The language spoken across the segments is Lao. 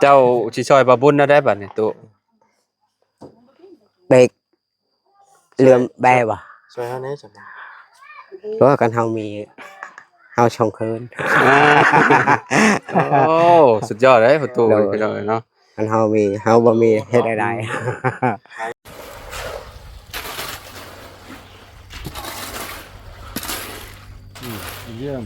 ເຈົ້າຊິຊ່ອຍບ່າວບຸນແນວໃດບັດນີ້ຕູ້? ເດັກເລື່ອມແບບໍ່? ຊ່ອຍເຮົາແດ່ຊັ້ນ. ເພາະວ່າຄັນເຮົາມີ ເຮົາສົ່ງຄືນ. ໂອ້ ສຸດຍອດເດ້ພໍ່ຕູ້ ໂດຍ ພີ່ນ້ອງເອີຍເນາະ. ຄັນເຮົາມີ ເຮົາບໍ່ມີເຮັດໄດ້ໃດ. ອືມ ຢ້ຽມ.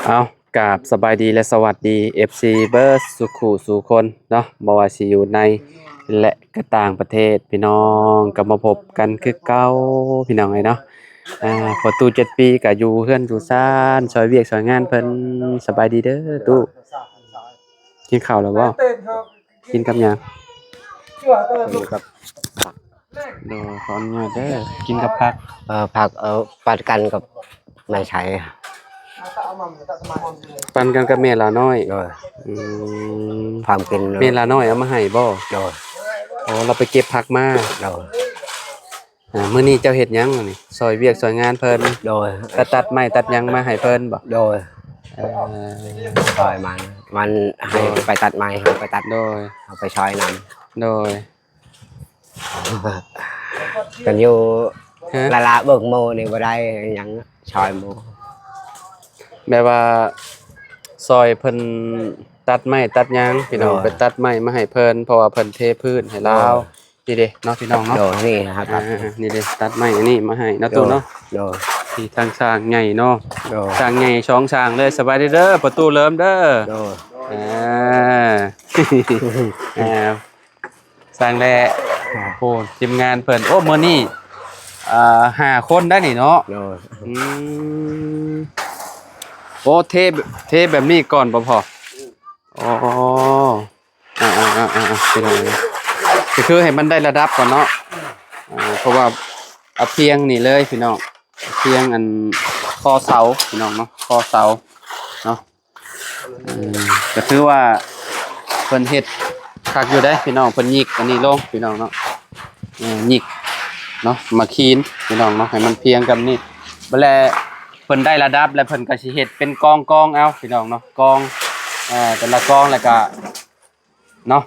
ເອົາ ກາບສະບາຍດີ ແລະ ສະຫວັດດີ ເອັຟຊີ ເບິດສູ່ຄູ່ສູ່ຄົນເນາະ, ບໍ່ວ່າຊິຢູ່ໃນ ແລະ ກໍຕ່າງປະເທດ ພີ່ນ້ອງ ກໍມາພົບກັນຄືເກົ່າ ພີ່ນ້ອງເອີຍເນາະ. ອ່າ ພໍ່ຕູ້ເຈັດປີກໍຢູ່ເຮືອນຢູ່ຊານ ຊ່ອຍວຽກຊ່ອຍງານເພິ່ນ. ສະບາຍດີເດີຕູ້. ກິນເຂົ້າແລ້ວບໍ່? ກິນກັບຫຍັງ? ກິນກັບ ໂດຍ ຂໍອະນຸຍາດເດີ ກິນກັບຜັກ. ເອີ ຜັກ ເອີ ປັນກັນກັບແມ່ໄຊ. ປັນກັນກັບແມ່ລານ້ອຍ. ໂດຍ. ອືມ ພາມກິນ. ແມ່ລານ້ອຍເອົາມາໃຫ້ບໍ່? ໂດຍ. ອໍ ລາວໄປເກັບຜັກມາ. ໂດຍ. ອ່າ ມື້ນີ້ເຈົ້າເຮັດຫຍັງນີ້? ຊ່ອຍວຽກຊ່ອຍງານເພິ່ນ. ໂດຍ. ໄປຕັດໄມ້ຕັດຫຍັງມາໃຫ້ເພິ່ນບໍ່? ໂດຍ. ເອີ ຊ່ອຍມັນ ມັນໃຫ້ ໂດຍ ໄປຕັດໄມ້ ເຮົາໄປຕັດ. ໂດຍ. ເຮົາໄປຊ່ອຍນຳ. ໂດຍ. ກັນຢູ່ ຮະ? ລະລະເບິ່ງໝູ່ນີ້ບໍ່ໄດ້ຫຍັງ ຊ່ອຍໝູ່. ແບບວ່າຊ່ອຍເພິ່ນຕັດໄມ້ຕັດຫຍັງ ພີ່ນ້ອງ. ໂດຍ. ໄປຕັດໄມ້ມາໃຫ້ເພິ່ນ ເພາະວ່າເພິ່ນເທພື້ນໃຫ້ລາວ. ໂດຍ. ນີ້ເດ້ເນາະ ພີ່ນ້ອງເນາະ. ໂດຍ. ນີ້ ອ່າ ຕັດ ນີ້ເດ້ ຕັດໄມ້ອັນນີ້ມາໃຫ້ເນາະ ໂດຍ ຕູ້ເນາະ. ໂດຍ. ທີ່ທາງຊ່າງໃຫຍ່ເນາະ. ໂດຍ. ຊ່າງໃຫຍ່ສອງຊ່າງເລີຍ. ສະບາຍດີເດີ ພໍ່ຕູ້ເລີມເດີ. ໂດຍ. ອ່າ ອ່າ ຊ່າງແຫຼະ. ໂອ້ ທີມງານເພິ່ນ ໂອ້ ມື້ນີ້ ອ່າ ຫ້າຄົນໄດ໋ນີ້ເນາະ. ໂດຍ. ອືມ ໂອ້ ເທ ເທແບບນີ້ກ່ອນບໍ່ພໍ່? ອໍ ອ່າໆໆໆ ພີ່ນ້ອງ ກໍຄືໃຫ້ມັນໄດ້ລະດັບກ່ອນເນາະ. ອ່າ ເພາະວ່າເອົາພຽງນີ້ເລີຍ ພີ່ນ້ອງ ພຽງອັນ ຄໍເສົາ ພີ່ນ້ອງເນາະ ຄໍເສົາເນາະ. ເອີ ກໍຖືວ່າເພິ່ນເຮັດຄັກຢູ່ເດ້ ພີ່ນ້ອງ. ເພິ່ນຫຍິກອັນນີ້ລົງ ພີ່ນ້ອງເນາະ. ເອີ ຫຍິກເນາະ ມາຄີນ ພີ່ນ້ອງເນາະ ໃຫ້ມັນພຽງກັນນີ້. ບັດແລະເພິ່ນໄດ້ລະດັບແລ້ວ ເພິ່ນກໍຊິເຮັດເປັນກອງໆເອົາ ພີ່ນ້ອງເນາະ. ກອງ ເອີ ແຕ່ລະກອງ ແລ້ວກໍ ເນາະ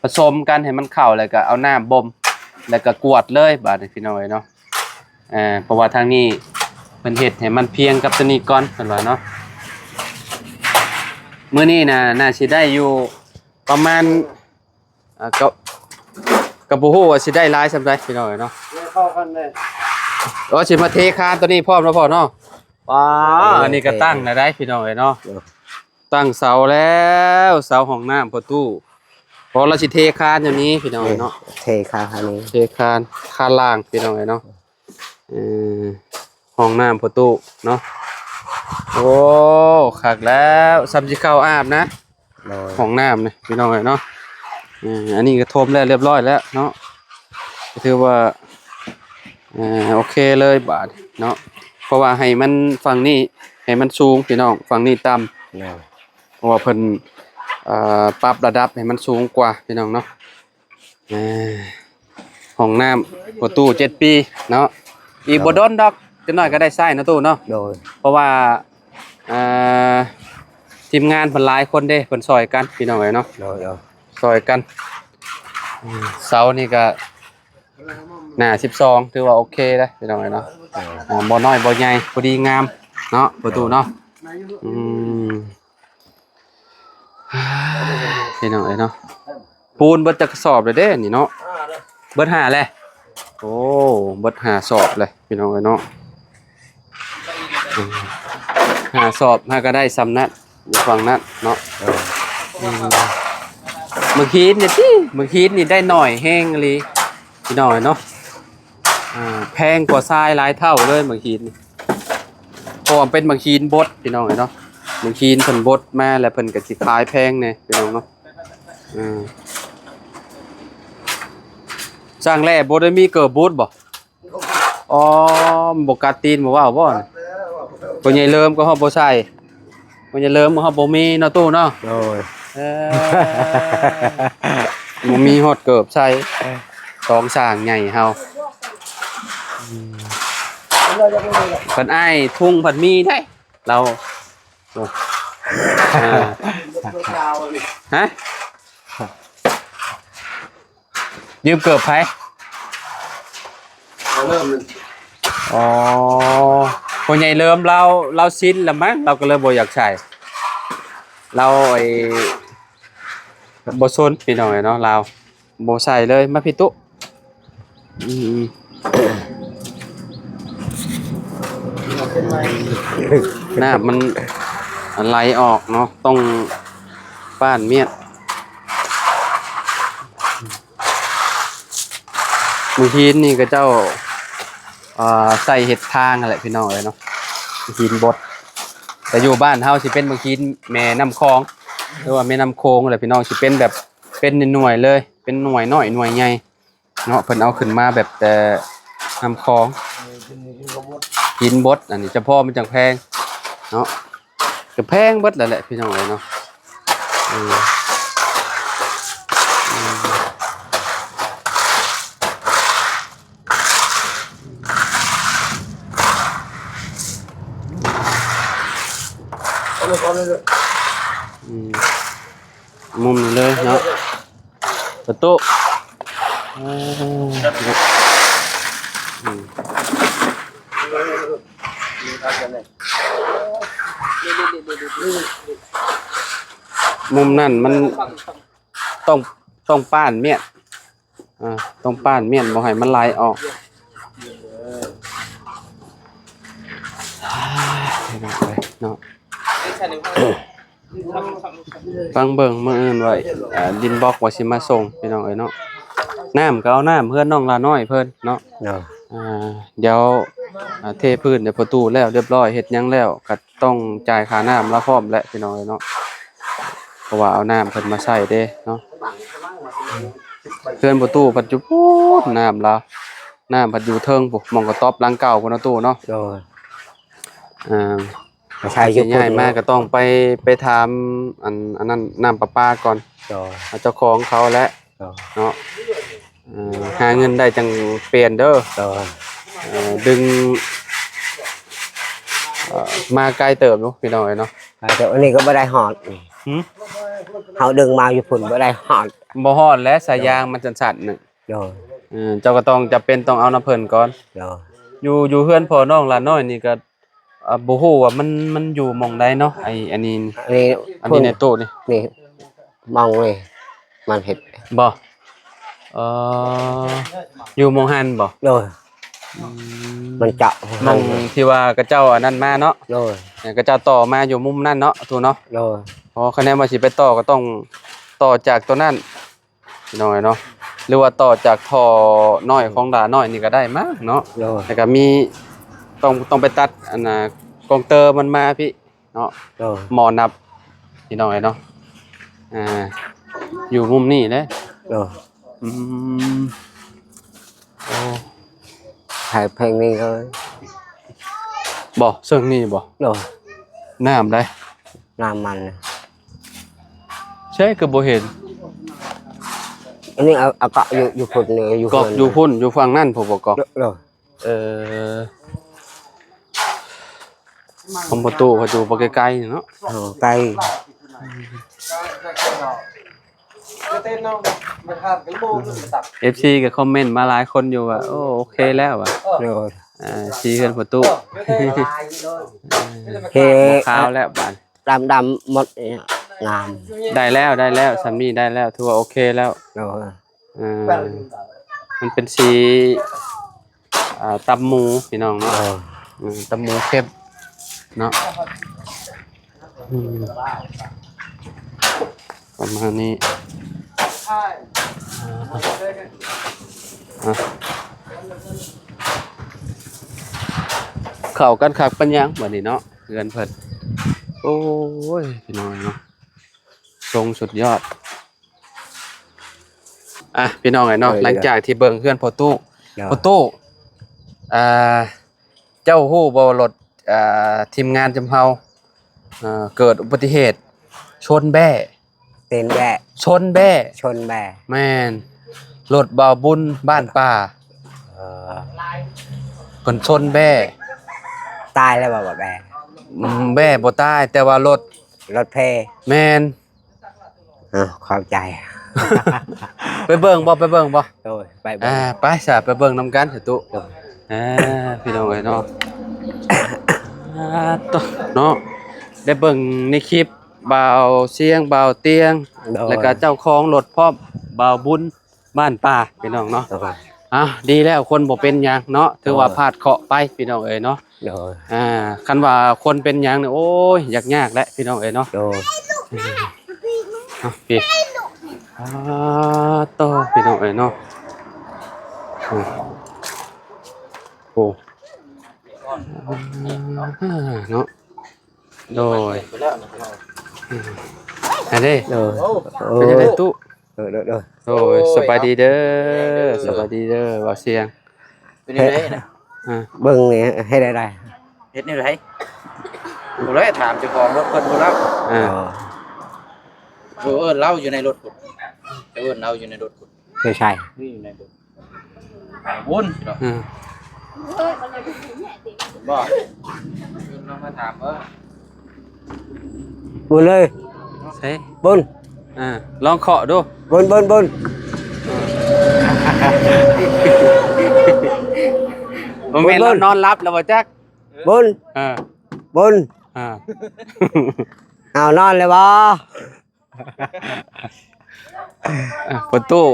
ປະສົມກັນໃຫ້ມັນເຂົ້າ ແລ້ວກໍເອົານ້ຳບົ່ມ ແລ້ວກໍກວດເລີຍບາດນີ້ ພີ່ນ້ອງເອີຍເນາະ. ເອີ ເພາະວ່າທາງນີ້ເພິ່ນເຮັດໃຫ້ມັນພຽງກັບຕົວນີ້ກ່ອນ ເພິ່ນວ່າເນາະ. ມື້ນີ້ນະ ໜ້າຊິໄດ້ຢູ່ປະມານ ອ່າ ກໍ ກໍບໍ່ຮູ້ວ່າຊິໄດ້ຫຼາຍສ່ຳໃດ ພີ່ນ້ອງເອີຍເນາະ. ເອີ ຊິມາເທຄານຕົວນີ້ພ້ອມເນາະພໍ່ເນາະ. ວ້າ ເອີ ອັນນີ້ກໍຕັ້ງແລ້ວໄດ໋ ພີ່ນ້ອງເອີຍເນາະ. ເອີ ຕັ້ງເສົາແລ້ວ ເສົາຫ້ອງນ້ຳພໍ່ຕູ້ ເພາະລາວຊິເທຄານຢູ່ນີ້ ພີ່ນ້ອງເອີຍເນາະ. ເທຄານນີ້ ເທຄານ ຄານລ່າງ ພີ່ນ້ອງເອີຍເນາະ. ເອີ ຫ້ອງນ້ຳພໍ່ຕູ້ເນາະ. ໂອ້ ຄັກແລ້ວ ສ່ຳຊິເຂົ້າອາບນະ. ໂດຍ. ຫ້ອງນ້ຳນີ້ ພີ່ນ້ອງເອີຍເນາະ. ເອີ ອັນນີ້ກໍຖົມແລ້ວ ລຽບຮ້ອຍແລ້ວເນາະ ກໍຖືວ່າ ເອີ ໂອເຄເລີຍບາດເນາະ. ເພາະວ່າໃຫ້ມັນ ຝັ່ງນີ້ໃຫ້ມັນສູງ ພີ່ນ້ອງ ຝັ່ງນີ້ຕ່ຳ. ໂດຍ. ເພາະວ່າເພິ່ນ ເອີ ປັບລະດັບໃຫ້ມັນສູງກວ່າ ພີ່ນ້ອງເນາະ. ເອີ ຫ້ອງນ້ຳພໍ່ຕູ້ເຈັດປີເນາະ ອີກ ໂດຍ ບໍ່ດົນດອກ ຈັກໜ້ອຍກໍໄດ້ໃຊ້ເນາະຕູ້ເນາະ. ໂດຍ. ເພາະວ່າ ເອີ ທີມງານເພິ່ນຫຼາຍຄົນເດ້ ເພິ່ນຊ່ອຍກັນ ພີ່ນ້ອງເອີຍເນາະ. ໂດຍ ໂດຍ. ຊ່ອຍກັນ ເສົານີ້ກໍໜ້າສິບສອງ ຖືວ່າໂອເຄເດ້ ພີ່ນ້ອງເອີຍເນາະ. ໂດຍ. ອ່າ ບໍ່ນ້ອຍບໍ່ໃຫຍ່ ພໍດີງາມເນາະ ພໍ່ຕູ້ເນາະ. ອືມ ພີ່ນ້ອງເອີຍເນາະ ປູນເບິດຈັກກະສອບແລ້ວເດ້ນີ້ເນາະ. ເບິດຫ້າແລ້ວ. ໂອ້ ເບິດຫ້າສອບແລ້ວ ພີ່ນ້ອງເອີຍເນາະ. ອືມ ຫ້າສອບ ຫາກໍໄດ້ສ່ຳນັ້ນ ຢູ່ຝັ່ງນັ້ນເນາະ. ເອີ ອືມ ໝາກຫີນນີ້ຕິ ໝາກຫີນນີ້ໄດ້ໜ້ອຍແຮງອີ່ຫຼີ ພີ່ນ້ອງເອີຍເນາະ. ອ່າ ແພງກວ່າຊາຍຫຼາຍເທົ່າເລີຍໝາກຫີນນີ້ ເພາະວ່າເປັນໝາກຫີນບົດ ພີ່ນ້ອງເອີຍເນາະ. ໝາກຫີນເພິ່ນບົດມາແລ້ວເພິ່ນກໍຊິຂາຍແພງແດ່ ພີ່ນ້ອງເນາະ. ອ່າ ສ້າງແລ່ບໍ່ໄດ້ມີເກີບບູດບໍ່? ອໍ ມັນບໍ່ກັດຕີນບໍ່ເວົ້າບໍ່? ພໍ່ໃຫຍ່ເລີມກໍເຮົາບໍ່ໃສ່ ພໍ່ໃຫຍ່ເລີມເຮົາບໍ່ມີເນາະຕູ້ເນາະ. ໂດຍ ເອີ ບໍ່ມີຮອດເກີບໃສ່ ສອງຊ່າງໃຫຍ່ເຮົາ. ເພິ່ນອ້າຍທຸງເພິ່ນມີໄດ໋ ລາວ ໂອ້ ອ່າ ຮະ? ຢືມເກີບໃຜ? ເອົາເລີ່ມ ອໍ ພໍ່ໃຫຍ່ເລີມລາວ ລາວຊິນລະມັ້ງ ລາວກໍເລີຍບໍ່ຢາກໃສ່ ລາວໄອ້ ບໍ່ສົນ ພີ່ນ້ອງເອີຍເນາະ ລາວບໍ່ໃສ່ເລີຍ. ມາພີ້ຕຸ ອືມ ນ້ຳມັນໄຫຼອອກເນາະ ຕ້ອງປ້ານມ້ຽນ. ບາງທີນນີ້ເຂົາເຈົ້າ ອ່າ ໃສ່ເຮັດທາງຫັ້ນແຫຼະ ພີ່ນ້ອງເອີຍເນາະ ຫີນບົດ. ແຕ່ຢູ່ບ້ານເຮົາຊິເປັນບາງທີນແມ່ນ້ຳຂອງ ຫຼືວ່າແມ່ນ້ຳໂຂງແຫຼະ ພີ່ນ້ອງ ຊິເປັນແບບ ເປັນໜ່ວຍໆເລີຍ ເປັນໜ່ວຍນ້ອຍໜ່ວຍໃຫຍ່ເນາະ. ເພິ່ນເອົາຂຶ້ນມາແບບແຕ່ນ້ຳຂອງ ຫີນບົດ ອັນນີ້ຈະພໍມັນຈັ່ງແພງເນາະ ກະແພງເບິດແລ້ວແຫຼະ ພີ່ນ້ອງເອີຍເນາະ. ເອີ ເອີ ອືມ ມຸມນີ້ເລີຍເນາະ ປະຕູ ເອີ ອືມ ມຸມນັ້ນມັນ ຕ້ອງ ຕ້ອງປ້ານມ້ຽນ ອ່າ ຕ້ອງປ້ານມ້ຽນ ບໍ່ໃຫ້ມັນໄຫຼອອກ ເນາະ. ຟັງເບິ່ງ ມື້ອື່ນວ່າ ອ່າ ດິນບລັອກວ່າຊິມາສົ່ງ ພີ່ນ້ອງເອີຍເນາະ. ນ້ຳກໍເອົານ້ຳເຮືອນນ້ອງຫຼ້ານ້ອຍເພິ່ນເນາະ ເນາະ ອ່າ ດຽວ ອ່າ ເທພື້ນໃຫ້ປະຕູແລ້ວ ຮຽບຮ້ອຍ ເຮັດຫຍັງແລ້ວ ກໍຕ້ອງຈ່າຍຄ່ານ້ຳລາວພ້ອມແຫຼະ ພີ່ນ້ອງເອີຍເນາະ ເພາະວ່າເອົານ້ຳເພິ່ນມາໃຊ້ເດ້ເນາະ. ເຮືອນປະຕູພັດຢູ່ພຸ້ນ ນ້ຳລາວ ນ້ຳພັດຢູ່ເທິງພຸ້ນ ໝ່ອງກະຕ໊ອບຫຼັງເກົ່າພຸ້ນເນາະ ຕູ້ເນາະ ໂດຍ ອ່າ ໃຊ້ຢູ່ ຍ້າຍມາກໍຕ້ອງໄປ ໄປຖາມ ອັນ ອັນນັ້ນ ນ້ຳປະປາກ່ອນ ໂດຍ ເຈົ້າຂອງເຂົາແຫຼະ ໂດຍ ເນາະ ເອີ ຫາເງິນໄດ້ຈັ່ງປ່ຽນເດີ ໂດຍ ເອີ ດຶງ ເອີ ມາໄກເຕີບຢູ່ ພີ່ນ້ອງເອີຍເນາະ ໄກເຕີບ ອັນນີ້ກໍບໍ່ໄດ້ຮອດ ຫື ເຮົາດຶງມາຢູ່ພຸ້ນບໍ່ໄດ້ຮອດ ບໍ່ຮອດແຫຼະ ສາຍຢາງມັນສັ້ນໆ ໂດຍ ເອີ ເຈົ້າກໍຕ້ອງຈຳເປັນຕ້ອງເອົານຳເພິ່ນກ່ອນ ໂດຍ ຢູ່ ຢູ່ເຮືອນພໍ່ນ້ອງຫຼ້ານ້ອຍນີ້ກໍ ອ່າ ບໍ່ຮູ້ວ່າມັນ ມັນຢູ່ໝ່ອງໃດເນາະ ໄອ້ ອັນນີ້ ອັນນີ້ ອັນນີ້ ໃນຕູ້ນີ້ ນີ້ ໝ່ອງນີ້ມັນເຮັດ ບໍ່ ເອີ ຢູ່ໝ່ອງຫັ້ນບໍ່ ໂດຍ ອືມ ມັນເຈາະ ໝ່ອງທີ່ວ່າເຂົາເຈົ້າອັນນັ້ນມາເນາະ ໂດຍ ເອີ ເຂົາເຈົ້າຕໍ່ມາຢູ່ມຸມນັ້ນເນາະ ຕູ້ເນາະ ໂດຍ ອໍ ຄະແນນວ່າຊິໄປຕໍ່ກໍຕ້ອງຕໍ່ຈາກຕົວນັ້ນ ພີ່ນ້ອງເນາະ ຫຼືວ່າຕໍ່ຈາກທໍ່ນ້ອຍຂອງຫຼ້ານ້ອຍນີ້ກໍໄດ້ມັ້ງເນາະ ໂດຍ ແລ້ວກໍມີ ຕ້ອງ ຕ້ອງໄປຕັດ ອັນນ່າ ກອງເຕີມັນມາພີ້ເນາະ ໂດຍ ໝໍ້ນັບ ພີ່ນ້ອງເນາະ ອ່າ ຢູ່ມຸມນີ້ເດ້ ໂດຍ ອືມ ໂອ້ ໃຫ້ເພງນີ້ເລີຍ ບໍ່ ເຊິ່ງນີ້ບໍ່ ໂດຍ ນ້ຳໃດ ນ້ຳມັນ ໃຊ່ ຄືບໍ່ເຫັນ ອັນນີ້ເອົາ ເອົາກອກຢູ່ ຢູ່ພຸ້ນເລີຍ ຢູ່ ກອກຢູ່ພຸ້ນ ຢູ່ຝັ່ງນັ້ນພຸ້ນບໍ່ ກອກ ໂດຍ ເອີ ຂອງປະຕູ ປະຕູບໍ່ໄກໆເນາະ ໂອ້ ໄກ ເອັຟຊີກໍຄອມເມັນມາຫຼາຍຄົນຢູ່ວ່າ ໂອ້ ໂອເຄແລ້ວວ່າ ໂດຍ ອ່າ ຊີເຮືອນປະຕູ ເຮັດ ບໍ່ຂາວແລ້ວບາດ ດຳໆໝົດ ງາມ ໄດ້ແລ້ວ ໄດ້ແລ້ວ ສ່ຳນີ້ໄດ້ແລ້ວ ຖືວ່າໂອເຄແລ້ວ ໂດຍ ເອີ ມັນເປັນສີ ອ່າ ຕັບໝູ ພີ່ນ້ອງເນາະ ເອີ ເອີ ຕັບໝູເຄັມເນາະ ອືມ ປະມານນີ້ ອ່າ ເຂົ້າກັນຄັກປານຫຍັງບັດນີ້ເນາະ ເຮືອນເພິ່ນ ໂອ້ຍ ພີ່ນ້ອງເນາະ ຊົງສຸດຍອດ. ອ່ະ ພີ່ນ້ອງເອີຍເນາະ ໂດຍ ຫຼັງຈາກທີ່ເບິ່ງເຮືອນພໍ່ຕູ້ ໂດຍ ພໍ່ຕູ້ ອ່າ ເຈົ້າຮູ້ບໍ່ ລົດ ອ່າ ທີມງານຈຳເຮົາ ເອີ ເກີດອຸບັດຕິເຫດຊົນແບ້ ເຕັນແບ້ ຊົນແບ້ ຊົນແບ້ ແມ່ນ ລົດບ່າວບຸນບ້ານປ່າ ເອີ ເພິ່ນຊົນແບ້ ຕາຍແລ້ວບໍ່ ແບ້ ອືມ ແບ້ບໍ່ຕາຍ ແຕ່ວ່າລົດ ລົດເພ ແມ່ນ ເອີ ຂອບໃຈ ໄປເບິ່ງບໍ່ ໄປເບິ່ງບໍ່? ໂດຍ ໄປເບິ່ງ ອ່າ ໄປຊະ ໄປເບິ່ງນຳກັນເຖາະຕຸ ໂດຍ ອ່າ ພີ່ນ້ອງເອີຍເນາະ ອ່າ ໂຕ ເນາະ ໄດ້ເບິ່ງໃນຄລິບບ່າວຊຽງ ບ່າວຕຽງ ໂດຍ ແລ້ວກະເຈົ້າຂອງລົດພ້ອມ ບ່າວບຸນ ບ້ານປ່າ ພີ່ນ້ອງເນາະ ໂດຍ ອ່າ ດີແລ້ວ ຄົນບໍ່ເປັນຫຍັງເນາະ ຖືວ່າ ໂດຍ ພາດເຄາະໄປ ພີ່ນ້ອງເອີຍເນາະ ໂດຍ ອ່າ ຄັນວ່າຄົນເປັນຫຍັງນີ້ ໂອ້ຍ ຍາກໆແຫຼະ ພີ່ນ້ອງເອີຍເນາະ ໂດຍ ເອົາ ພີ່ ອ່າ ໂຕ ພີ່ນ້ອງເອີຍເນາະ ໂອ້ ໂອ້ ອ່າ ເນາະ ໂດຍ ອັນນີ້ ໂດຍ ເປັນຈັ່ງໃດຕຸ? ໂດຍ ໂດຍ ໂດຍ ໂດຍ ໂດຍ ສະບາຍດີເດີ ໂດຍ ສະບາຍດີເດີ ບ່າວຊຽງ ເປັນຈັ່ງໃດນະ? ອ່າ ເບິ່ງນີ້ເຮັດໄດ້ ເຮັດແນວໃດ? ຜູ້ໃດຖາມເຈົ້າຂອງລົດເພິ່ນພຸ້ນແລ້ວ ອ່າ ເອີ ເອີ້ນລາວຢູ່ໃນລົດພຸ້ນ ເອີ້ນລາວຢູ່ໃນລົດພຸ້ນ ຢູ່ໃສ? ນີ້ຢູ່ໃນລົດ ບຸນ ອືມ ບໍ່ ເພິ່ນລອງມາຖາມເບິ່ງ ບຸນເອີຍ ໃສ? ບຸນ ອ່າ ລອງເຄາະດູ ບຸນ ບຸນ ບຸນ ບໍ່ແມ່ນ ບຸນ ລາວນອນຫຼັບແລ້ວບໍ່ຈັກ? ບຸນ ເອີ ບຸນ ອ່າ ເອົານອນແລ້ວບໍ່? ອ່ະ ພໍ່ຕູ້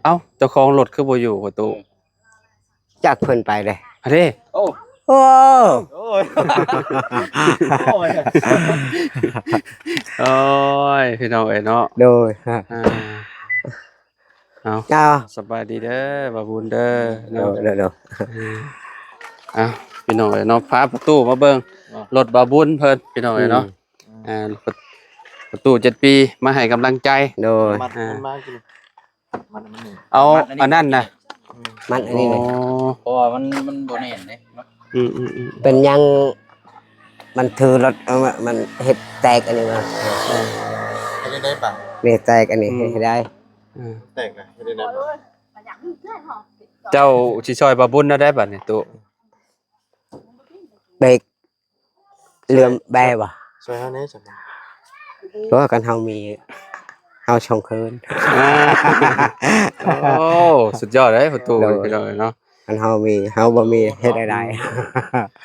ເອົ້າ ເຈົ້າຂອງລົດຄືບໍ່ຢູ່ ພໍ່ຕູ້? ຈັກເພິ່ນໄປເດ້ ອັນນີ້ ໂອ້ ໂອ້ ໂອ້ຍ ໂອ້ຍ ໂອ້ຍ ພີ່ນ້ອງເອີຍເນາະ ໂດຍ ອ່າ ເອົາ ເຈົ້າ ສະບາຍດີເດີ ບ່າວບຸນເດີ ໂດຍ ເນາະ ໂດຍ ໂດຍ ອ່າ ເອົາ ພີ່ນ້ອງເອີຍເນາະ ພາພໍ່ຕູ້ມາເບິ່ງ ອ່າ ລົດບ່າວບຸນເພິ່ນ ພີ່ນ້ອງເອີຍເນາະ ອືມ ອ່າ ພໍ່ຕູ້ເຈັດປີ ມາໃຫ້ກຳລັງໃຈ ໂດຍ ມັນ ອ່າ ມັນມາກິນ ມັນ ມັນນີ້ ເອົາ ມັນອັນນີ້ ອັນນັ້ນນະ ອືມ ມັນອັນນີ້ ໂອ້ ເພາະວ່າມັນ ມັນບໍ່ແໜ້ນເດ້ເນາະ ອືມໆໆ ເປັນຫຍັງ ມັນຖືລົດ ເອົາ ມັນເຮັດແຕກອັນນີ້ມາ ເຮັດໄດ້ປະ ນີ້ແຕກອັນນີ້ ອືມ ເຮັດໃຫ້ໄດ້ ເອີ ແຕກນະ ເຮັດໄດ້ປະ ເຈົ້າຊິຊ່ອຍບ່າວບຸນແນວໃດບາດນີ້ຕູ້? ເບກ ເຫຼືອມແບບໍ່? ຊ່ວຍເຮົາແດ່ຊັ້ນ ເພາະວ່າຄັນເຮົາມີ ເຮົາສົ່ງຄືນ ອ່າ ໂອ້ ສຸດຍອດເດ້ພໍ່ຕູ້ ໂດຍ ພີ່ນ້ອງເອີຍເນາະ ຄັນເຮົາມີ ເຮົາບໍ່ມີເຮັດໃດ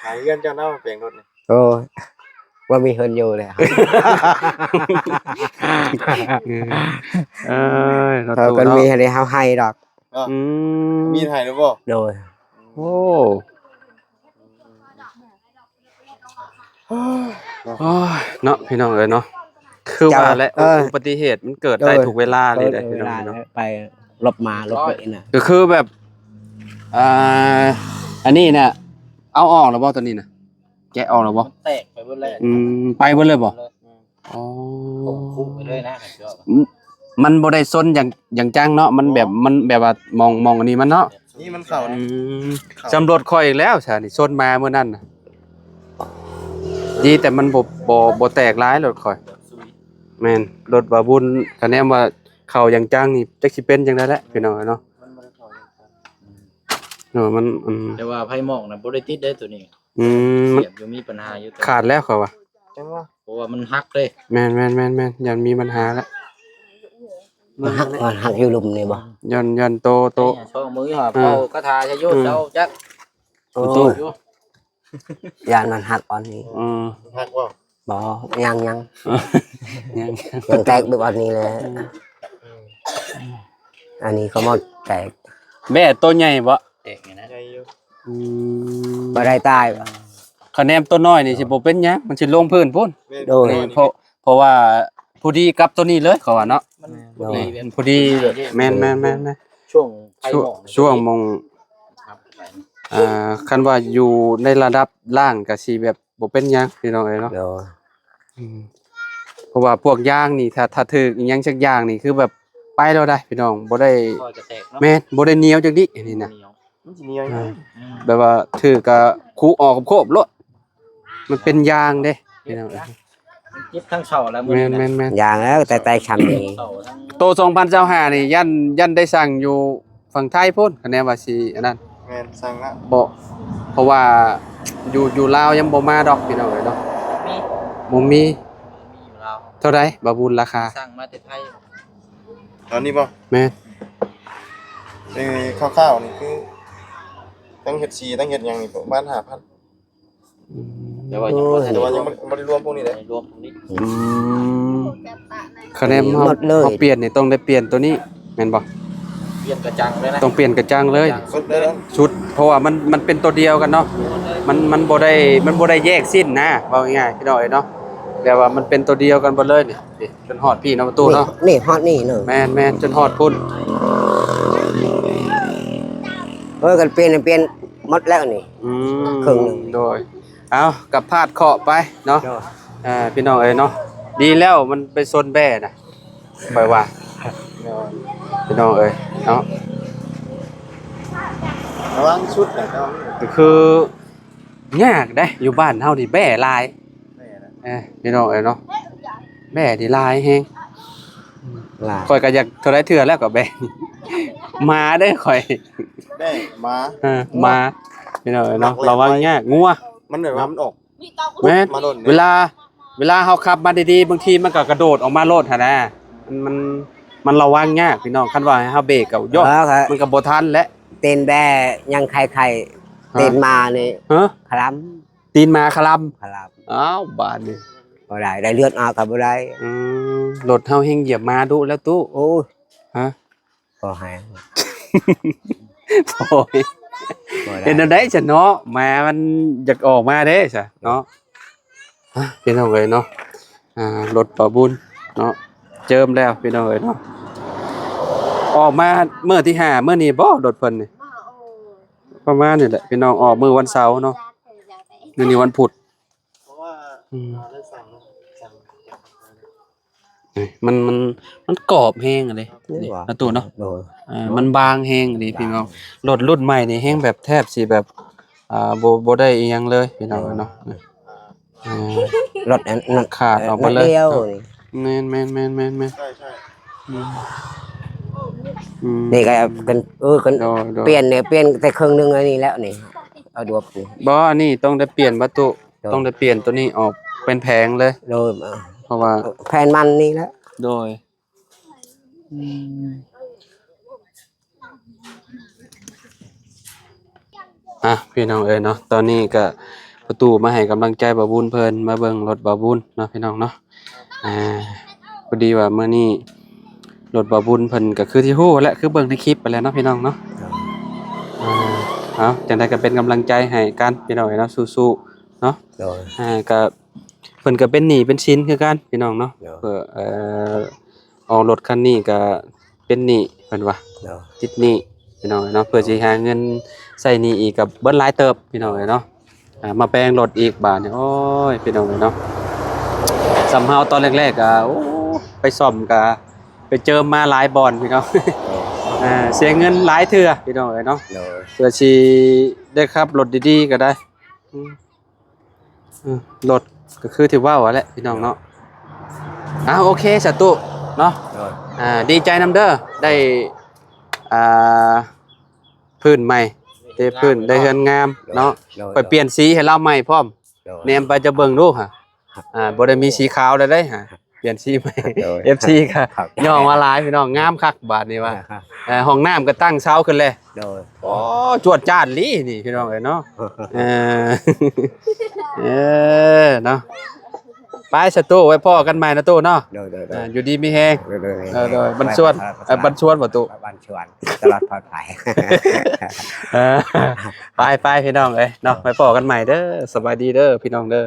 ຂາຍເຮືອນເຈົ້າເນາະ ແປງລົດນີ້ ໂອ້ ບໍ່ມີເຮືອນຢູ່ແລ້ວ ເອີຍ ເຮົາ ເຮົາຄັນມີໃຫ້ເຮົາໃຫ້ດອກ ອືມ ມີໃຫ້ຫຼືບໍ່? ໂດຍ ໂອ້ ໂອ້ຍ ເນາະ ພີ່ນ້ອງເອີຍເນາະ ຄືວ່າແຫຼະ ເຈົ້າ ເອີ ອຸບັດຕິເຫດມັນເກີດໄດ້ ໂດຍ ທຸກເວລາເລີຍເດ້ ເກີດທຸກເວລາ ພີ່ນ້ອງເນາະ ໄປລົບມາລົບໄປນະ ກໍຄືແບບ ອ່າ ອັນນີ້ນະ ເອົາອອກແລ້ວບໍ່ ຕົວນີ້ນະ ແກະອອກແລ້ວບໍ່? ມັນແຕກໄປເບິດແລ້ວ ອືມ ໄປເບິດເລີຍບໍ່? ເບິດເລີຍ ອໍ ໂອ້ ຄຸໄປເລີຍນະ ມັນບໍ່ໄດ້ຊົນຢ່າງ ຢ່າງຈັງເນາະ ມັນແບບ ບໍ່ ມັນແບບວ່າມອງ ມອງອັນນີ້ມັນເນາະ ນີ້ມັນເຂົ້າ ອືມ ເຂົ້າ ສ່ຳລົດຂ້ອຍອີກແລ້ວຊະນີ້ ຊົນມາມື້ນັ້ນນະ ດີແຕ່ມັນບໍ່ ບໍ່ ບໍ່ແຕກຫຼາຍລົດຂ້ອຍ ແມ່ນ ລົດບ່າວບຸນ ຄະແນນວ່າເຂົ້າຢ່າງຈັງນີ້ ຈັກຊິເປັນຈັ່ງໃດແຫຼະ ພີ່ນ້ອງເອີຍເນາະ ມັນບໍ່ໄດ້ເຂົ້າຢ່າງຈັງ ເນາະ ມັນ ອືມ ແຕ່ວ່າໄຟໝອກນະບໍ່ໄດ້ຕິດເດ້ຕົວນີ້ ອືມ ມັນ ສຽບຢູ່ ມີປັນຫາຢູ່ ຂາດແລ້ວເຂົາວ່າ ຈັ່ງວ່າ ເພາະວ່າມັນຫັກເດ້ ແມ່ນໆໆໆ ຢ້ານມີບັນຫາລະ ມັນຫັກ ມັນຫັກຢູ່ລຸ່ມນີ້ບໍ່? ຢ້ານ ຢ້ານໂຕ ໂຕ ໃຊ້ສອງມືຫາ ເອີ ເປົ່າຄາຖາຊະໂຍ ເອີ ເຈົ້າຈັກ ໂອ້ ໂຕ ຢ້ານມັນຫັກອ່ອນນີ້ ເອີ ມັນຫັກບໍ່? ບໍ່ ຍັງ ຍັງ ຍັງ ຍັງແຕກແບບອັນນີ້ແຫຼະ ອືມ ອັນນີ້ກໍໝົດແຕກ ແບ້ໂຕໃຫຍ່ບໍ່? ແຕກນີ້ນະ ໃຫຍ່ຢູ່ ອືມ ບໍ່ໄດ້ຕາຍບໍ່? ຄະແນນໂຕນ້ອຍນີ້ຊິບໍ່ເປັນຫຍັງ ມັນຊິລົງພື້ນພຸ້ນ ແມ່ນ ໂດຍ ໂຕນ້ອຍນີ້ ເພາະ ເພາະວ່າພໍດີກັບໂຕນີ້ເລີຍ ເຂົາວ່າເນາະ ມັນ ໂດຍ ພໍດີ ແມ່ນໆໆໆ ຊ່ວງໄຟໝອກ ຊ່ວງ ຊ່ວງໝ່ອງ ອ່າ ຄັນວ່າຢູ່ໃນລະດັບລ່າງກໍຊິແບບ ບໍ່ເປັນຫຍັງພີ່ນ້ອງເອີຍເນາະ ໂດຍ ອືມ ເພາະວ່າພວກຢາງນີ້ ຖ້າ ຖ້າຖືກອີ່ຫຍັງສັກຢ່າງນີ້ ຄືແບບ ໄປແລ້ວໄດ໋ພີ່ນ້ອງ ບໍ່ໄດ້ ຄ່ອຍກະແຕກເນາະ ແມ່ນ ບໍ່ໄດ້ໜຽວຈັກນິດອັນນີ້ນະ ມັນຊິໜຽວ ອ່າ ແບບວ່າຖືກກະຂູດອອກໂຄບໆໂລດ ມັນເປັນຢາງເດ້ພີ່ນ້ອງເອີຍ ມັນເຈັບທັງເສົາແລ້ວມື້ນີ້ນະ ແມ່ນໆໆ ຢາງແລ້ວ ແຕ່ ແຕ່ຊ່ຳນີ້ ໂຕສອງພັນຊາວຫ້ານີ້ ຢ້ານ ຢ້ານໄດ້ສັ່ງຢູ່ຝັ່ງໄທພຸ້ນ ຄະແນນວ່າຊິອັນນັ້ນ ແມ່ນ ສັ່ງລະ ບໍ່ ເພາະວ່າຢູ່ ຢູ່ລາວຍັງບໍ່ມາດອກພີ່ນ້ອງເອີຍເນາະ ມີ ບໍ່ມີ ບໍ່ມີຢູ່ລາວ ເທົ່າໃດບ່າວບຸນລາຄາ ສັ່ງມາແຕ່ໄທ ຕອນນີ້ບໍ່ ແມ່ນ ເອີ ຄ່າວໆນີ້ຄື ທັງເຮັດສີ ທັງເຮັດຫຍັງນີ້ປະມານຫ້າພັນ ອືມ ແຕ່ວ່າຍັງບໍ່ທັນ ແຕ່ວ່າຍັງບໍ່ ບໍ່ໄດ້ລວມພວກນີ້ເດ້ ບໍ່ໄດ້ລວມພວກນີ້ ອືມ ຄະແນນເຮົາ ໝົດເລີຍ ເຮົາປ່ຽນນີ້ຕ້ອງໄດ້ປ່ຽນໂຕນີ້ແມ່ນບໍ່ ປ່ຽນກະຈັງເລີຍນະ ຕ້ອງປ່ຽນກະຈັງເລີຍ ກະຈັງສຸດເລີຍນະ ສຸດ ເພາະວ່າມັນ ມັນເປັນໂຕດຽວກັນເນາະ ມັນ ມັນບໍ່ໄດ້ ມັນບໍ່ໄດ້ແຍກຊິ້ນນະ ເວົ້າງ່າຍໆ ພີ່ນ້ອງເອີຍເນາະ ແບບວ່າມັນເປັນໂຕດຽວກັນເບິດເລີຍນີ້ ນີ້ ຈົນຮອດພີ້ເນາະປະຕູເນາະ ນີ້ ຮອດນີ້ເລີຍ ແມ່ນໆ ຈົນຮອດພຸ້ນ ເອີ ກັນປ່ຽນ ປ່ຽນໝົດແລ້ວນີ້ ອືມ ເຄິ່ງໜຶ່ງ ໂດຍ ເອົາ ກັບພາດເຄາະໄປເນາະ ໂດຍ ເອີ ພີ່ນ້ອງເອີຍເນາະ ດີແລ້ວມັນໄປຊົນແບ້ນະ ຂ້ອຍວ່າ ພີ່ນ້ອງເອີຍເນາະ ລະວັງສຸດແຫຼະ ກໍຄືຍາກເດ້ ຢູ່ບ້ານເຮົານີ້ແບ້ຫຼາຍ ແບ້ນະ ເອີ ພີ່ນ້ອງເອີຍເນາະ ແບ້ນີ້ຫຼາຍແຮງ ຫຼາຍ ຂ້ອຍກໍຢາກເທົ່າໃດເທື່ອແລ້ວກໍແບ້ ໝາເດ້ຂ້ອຍ ແບ້ ໝາ ເອີ ໝາ ພີ່ນ້ອງເອີຍເນາະ ລະວັງຍາກ ງົວ ມັນແບບວ່າມັນອອກ ແມ່ນ ມາໂດນ ເວລາ ເວລາເຮົາຂັບມາດີໆ ບາງທີມັນກໍກະໂດດອອກມາໂລດຫັ້ນນະ ມັນ ມັນ ມັນລະວັງຍາກພີ່ນ້ອງ ຄັນວ່າໃຫ້ເຮົາເບກກໍ ໂຍ ເອີ ມັນກໍບໍ່ທັນແຫຼະ ຕີນແບ້ຍັງໄຂ່ໆ ຮະ ຕີນໝານີ້ ຮະ ຄະລຳ ຕີນໝາຄະລຳ ຄະລຳ ອ້າວ ບາດນີ້ ບໍ່ໄດ້ ໄດ້ເລືອດອອກກໍບໍ່ໄດ້ ອືມ ລົດເຮົາແຮ່ງຢຽບໝາດຸແລ້ວຕູ້ ໂອ້ຍ ຮະ ພໍແຮງ ໂອ້ຍ ບໍ່ໄດ້ ເຮັດແນວໃດຊະເນາະ ໝາມັນຢາກອອກມາເດ້ຊະເນາະ ຮະ ພີ່ນ້ອງເອີຍເນາະ ອ່າ ລົດປາບຸນເນາະ ເຈີມແລ້ວພີ່ນ້ອງເອີຍເນາະ ອອກມາມື້ທີຫ້າ ມື້ນີ້ບໍ່ລົດເພິ່ນນີ້ ປະມານນີ້ແຫຼະພີ່ນ້ອງ ອອກມື້ວັນເສົາເນາະ ມື້ນີ້ວັນພຸດ ເພາະວ່າ ອືມ ເຮົາໄດ້ສັ່ງເນາະ ສັ່ງ ນີ້ ມັນ ມັນ ມັນກອບແຮງເດ້ ນີ້ຫວາ ປະຕູເນາະ ໂດຍ ເອີ ມັນບາງແຮງເດ້ພີ່ນ້ອງ ລົດລຸ້ນໃໝ່ນີ້ແຮງແບບແທບຊິແບບ ອ່າ ບໍ່ ບໍ່ໄດ້ອີ່ຫຍັງເລີຍພີ່ນ້ອງເນາະ ເອີ ອ່າ ລົດອັນນັ້ນຂາດອອກມາເລີຍ ແມ່ນໆໆໆ ໃຊ່ໆ ອືມ ອືມ ນີ້ກໍກັນ ເອີ ກັນ ໂດຍໆ ປ່ຽນນີ້ ປ່ຽນແຕ່ເຄິ່ງໜຶ່ງອັນນີ້ແລ້ວນີ້ ເອົາດວບນີ້ ບໍ່ ອັນນີ້ຕ້ອງໄດ້ປ່ຽນປະຕູ ໂດຍ ຕ້ອງໄດ້ປ່ຽນໂຕນີ້ອອກເປັນແຜງເລີຍ ໂດຍ ເພາະວ່າແຜ່ນມັນນີ້ແຫຼະ ໂດຍ ອືມ ອ່ະ ພີ່ນ້ອງເອີຍເນາະ ຕອນນີ້ກະປະຕູມາໃຫ້ກຳລັງໃຈບ່າວບຸນເພິ່ນ ມາເບິ່ງລົດບ່າວບຸນເນາະ ພີ່ນ້ອງເນາະ ອ່າ ພໍດີວ່າມື້ນີ້ລົດບ່າວບຸນເພິ່ນກະຄືທີ່ຮູ້ແຫຼະ ຄືເບິ່ງໃນຄລິບຫັ້ນແຫຼະເນາະ ພີ່ນ້ອງເນາະ ອ່າ ເອົາ ຈັ່ງໃດກະເປັນກຳລັງໃຈໃຫ້ກັນ ພີ່ນ້ອງເອີຍເນາະ ສູ້ໆ ເນາະ ໂດຍ ອ່າ ກະ ເພິ່ນກໍເປັນໜີ້ເປັນສິນຄືກັນພີ່ນ້ອງເນາະ ໂດຍ ເພື່ອ ເອີ ອອກລົດຄັນນີ້ກໍເປັນໜີ້ເພິ່ນວ່າ ໂດຍ ຕິດໜີ້ພີ່ນ້ອງເນາະ ເພື່ອຊິຫາເງິນໃຊ້ໜີ້ອີກກໍເບິດຫຼາຍເຕີບພີ່ນ້ອງເນາະ ອ່າ ມາແປງລົດອີກບາດນີ້ ໂອ້ຍ ພີ່ນ້ອງເນາະ ສ່ຳເຮົາຕອນແລກໆກໍ ໂອ້ ໄປສ້ອມກໍໄປເຈີມມາຫຼາຍບ່ອນພີ່ນ້ອງ ໂດຍ ອ່າ ເສຍເງິນຫຼາຍເທື່ອພີ່ນ້ອງເນາະ ໂດຍ ເພື່ອຊິໄດ້ຂັບລົດດີໆກໍໄດ້ ອືມ ອືມ ລົດກໍຄືທີ່ເວົ້າຫັ້ນແຫຼະພີ່ນ້ອງເນາະ ອ່າ ໂອເຄ ສາທຸເນາະ ໂດຍ ອ່າ ດີໃຈນຳເດີ ໄດ້ ອ່າ ພື້ນໃໝ່ ເທພື້ນ ໂດຍ ໄດ້ເຮືອນງາມເນາະ ໂດຍ ຂ້ອຍປ່ຽນສີໃຫ້ລາວໃໝ່ພ້ອມ ໂດຍ ແນມໄປຈະເບິ່ງດູຫະ ອ່າ ບໍ່ໄດ້ມີສີຂາວແລ້ວເດ້ຫະ ປ່ຽນສີໃໝ່ ໂດຍ ເອັຟຊີກໍ ຂອບໃຈ ຍ້ອງມາຫຼາຍພີ່ນ້ອງ ງາມຄັກບາດນີ້ວ່າ ອ່າ ເອີ ຫ້ອງນ້ຳກໍຕັ້ງເສົາຂຶ້ນແລ້ວ ໂດຍ ໂອ້ ຈວດຈາດອີ່ຫຼີນີ້ພີ່ນ້ອງເອີຍເນາະ ເອີ ເອີ ເນາະ ໄປສາທຸ ໄວ້ພໍ້ກັນໃໝ່ນະຕູ້ເນາະ ໂດຍໆໆ ອ່າ ຢູ່ດີມີແຮງ ໂດຍໆ ເອີ ໂດຍ ບັນຊວນ ເອີ ບັນຊວນບໍ່ຕູ້ ບັນຊວນ ຕະຫຼອດປອດໄພ ເອີ ໄປໆ ພີ່ນ້ອງເອີຍເນາະ ໄວ້ພໍ້ກັນໃໝ່ເດີ ສະບາຍດີເດີ ພີ່ນ້ອງເດີ.